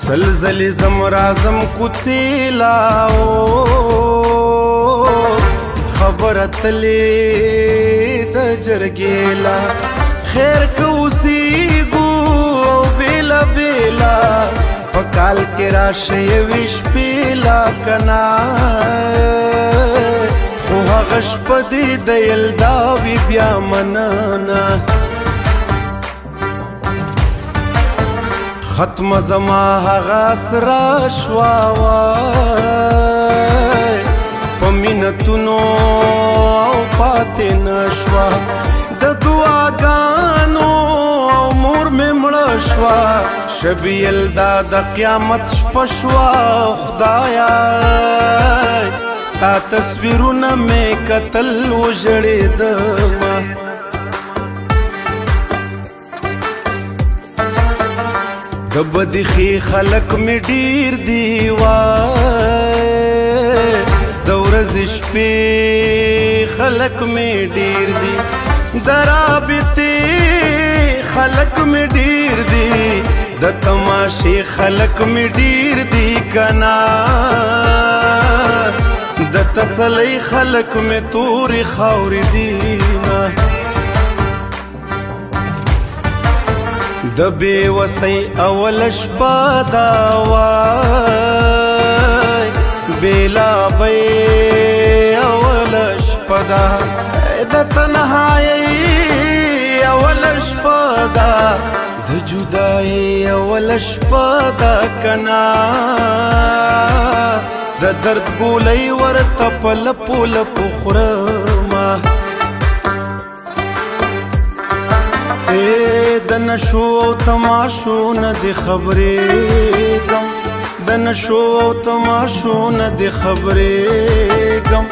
سلزلی زم رازم کوڅې لاو خبر تلې د جرګې لا خیر که اوسېږو او بېلا بېلا په کال کې راشه یوې شپې لا که نه خو هغه شپه دې د یلدا وي بیا مننه ختم زما هغه سره شوه وای په مینتونو او پاتې نه شوه د دعاګانو او مور مې مړه شوه شب یلدا د قیامت شپه شوه خدایا ستا تصویرونه مې کتل وژړېدمه د بدخي خلک مې ډېر دي وای د ورځې شپې خلک مې ډېر دي د رابطې خلک مې ډېر دي د تماشې خلک مې ډېر دي که نه د تسلۍ خلک مې تورې خاورې دي نه د بې وسۍ اوله شپه دا وای بېلا به اوله شپه ده د تنهایۍ اوله شپه ده د جدایۍ اوله شپه ده که نه د درد ګولۍ ورته په لپو لپو خورمه د نشو او تماشو نه دې خبرېږم د نشو او تماشو نه دې خبرېږم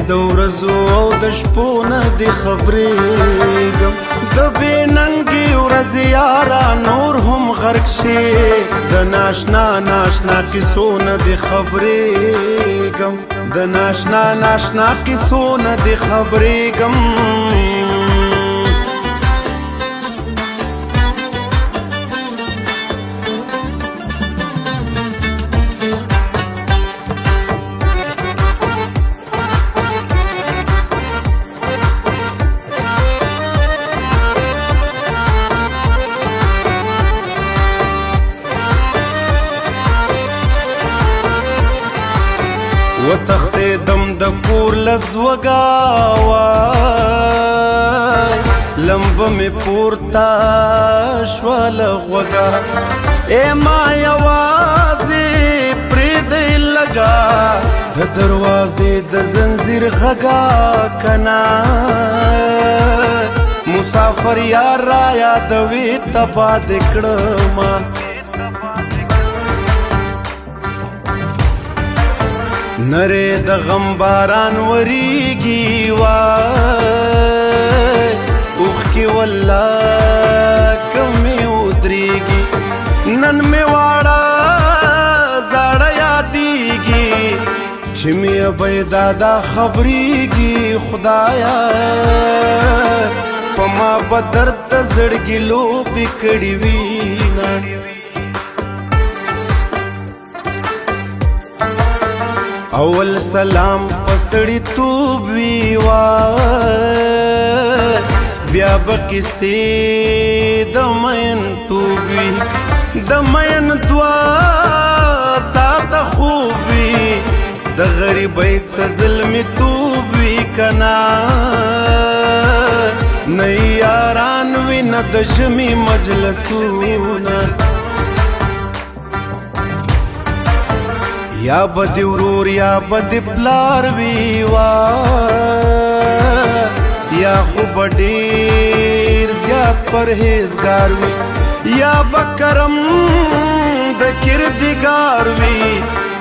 د ورځو او د شپو نه دې خبرېږم د بې ننګې ورځې یاره نور هم غرق شي د ناشنا ناشنا کیسو نه دې خبرېږم د ناشنا ناشنا کیسو نه دې خبرېږم وتښتېدم د کور له ځوږه وای لمبه مې پورته شوه له غوږه ای ما یوازې پرېږدئ لږه د دروازې د زنځیر غږه که نه مسافر یار را یادوې تباه دې کړمه نرې د غم باران وریږي وای اوښکې والله که مې ودرېږي نن مې واړه زاړه یادېږي چې مې ابۍ دادا خبرېږي خدایا په ما به درد د زړګي لوبې کړې وي نه اول سلام پسړی توب وی وای بیا به کیسې د مین توب وي د مین دوا ساته خوب وي د غریبۍ څه زلمي توب وي که نه نه یاران وي نه د ژمي مجلسونه یا به دې ورور یا به دې پلار وي یا خو به ډېر زیات پرهېزګار وي یا به کرم د کردګار وي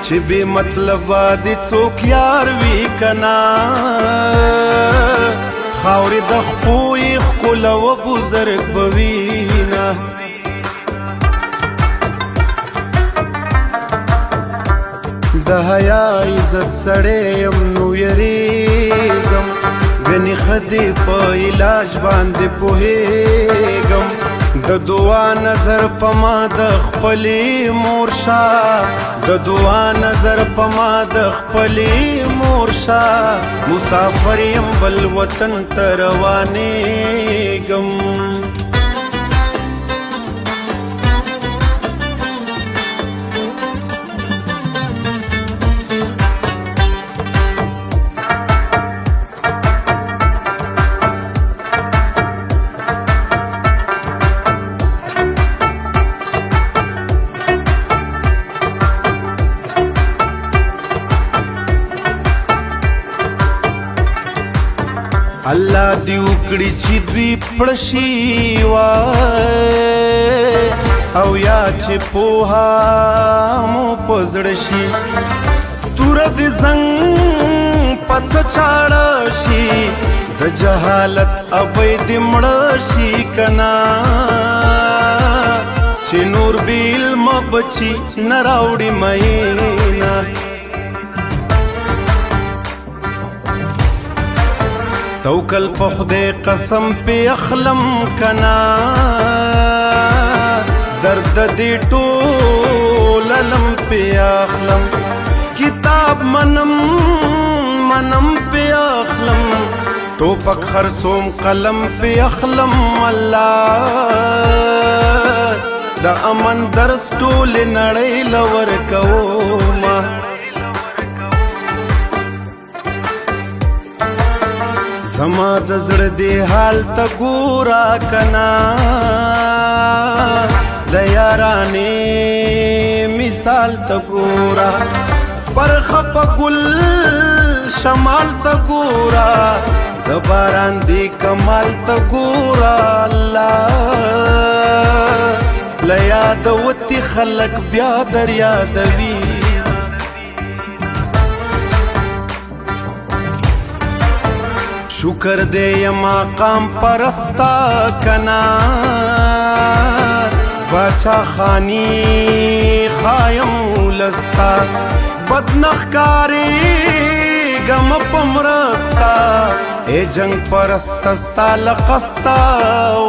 چې بې مطلبه دې څوک یار وي که نه خاورې د خپو یې ښکلوه بزرګ به وي نه د حیا عزت سړی یم نو وېرېږم ګنې ښه دې په علاج باندې پوهېږم د دعا نظر پما د خپلې مور شه، د دعا نظر پما د خپلې مور شه، مسافر یم بل وطن ته روانېږم. الله دې وکړي چې دوی پړه شي وای، او یا چې پوهه مو په زړه شي، توره دې زنګ په څه چاړه شي، د جهالت ابۍ دې مړه شي که نه، چې نور بې علمه بچي نه راوړي میینه. توکل په خدای قسم پې اخلم کنا، درد دې ټول علم پې اخلم، کتاب منم منم پې اخلم، ټوپک خرڅوم قلم پې اخلم. الله د امن درس ټولې نړۍ له ورکومه. زما د زړه دې حال ته ګوره کنا، د یارانې مثال ته ګوره، پر خپه ګل شمال ته ګوره، د باران دې کمال ته ګوره. الله له یاده وتي خلک بیا در یادوي. شکر دې یما قام پرستا کنا، باچا خانی خایم ولستا، بدنخکاری ګم پمرستا، اے جنگ پرست ستا لقستا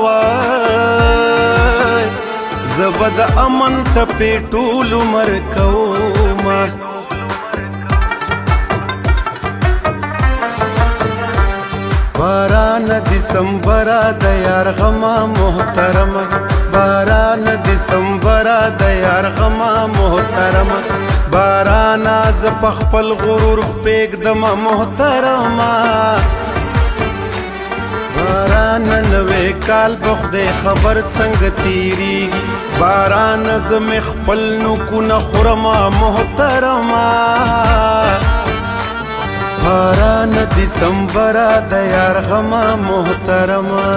وای، زبد امن ته په ټول عمر کومه. باران دسمبر د یار غما محترمه، باران دسمبر د یار غما محترمه، باران از په خپل غرور پېږدمه محترمه. باران نوې کال به خدای خبر څنګه تیریږي، باران زه مې خپل نوکونه خورمه محترمه. باران دسمبر د یار غما محترمه.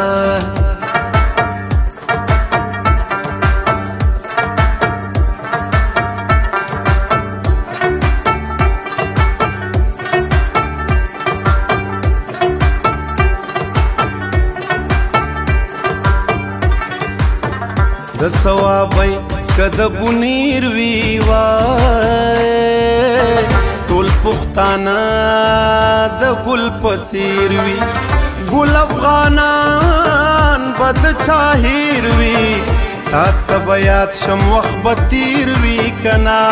د ثوابۍ که د بونیر وي وای، ټول پښتانه د ګل په څېر وي، ګل افغانان به د چا هېر وي، تا ته به یاد شم وخت به تېر وي که نه،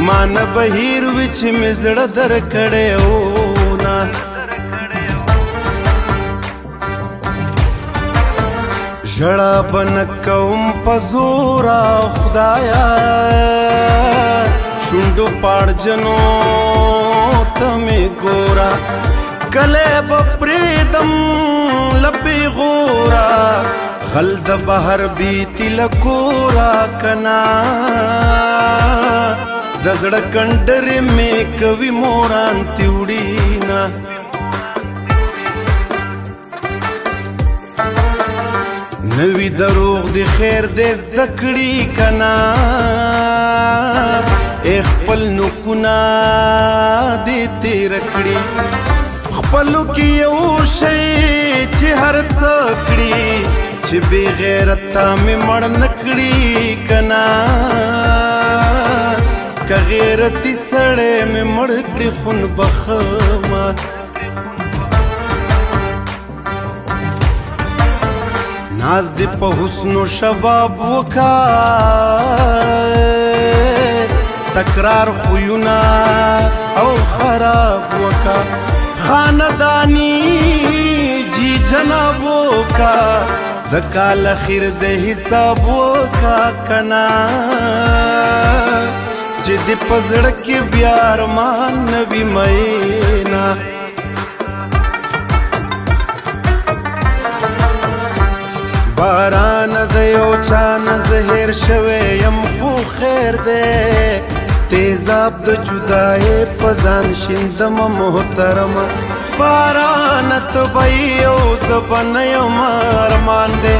ما نه به هېر وي چې مې زړه درکړی و نه. ژړا به نه کوم په زوره خدایا، شونډو پاړجنو ته مې ګوره، کله به پرېږدم له پېغوره، غل د بهر بیتي له کوره که نه، د زړه کنډرې مې کوي موران تې وړینه. نوي دروغ دي خیر دې زده کړي که نه، ای خپل نوکونه دې تېر کړي، خپلو کې یو شی چې هر څه کړي، چې بې غیرته مې مړ نه کړي که نه، که غیرتي سړی مې مړ کړي خون بخمه. ناز دې په حسن و شباب وکا، تکرار خویونه او خراب وکا. خاندانی جی جناب وکا، د کال اخر د حساب وکا. کنا چې د پزړه کې بیا ارمان نبی مینا. باران د یو چا نه زهیر شوی یم، خو خیر دی. تیزاب د جدای په ځان شیندم محترمه. باران ته به یو زه به نه یم ارمان دی،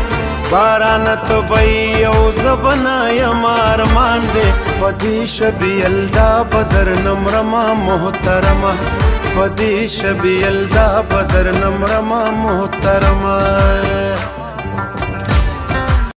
باران ته به یو زه به نه یم ارمان دی. په دې شب یلدا به درنه مرمه محترمه، په دې شب یلدا به درنه مرمه محترمه.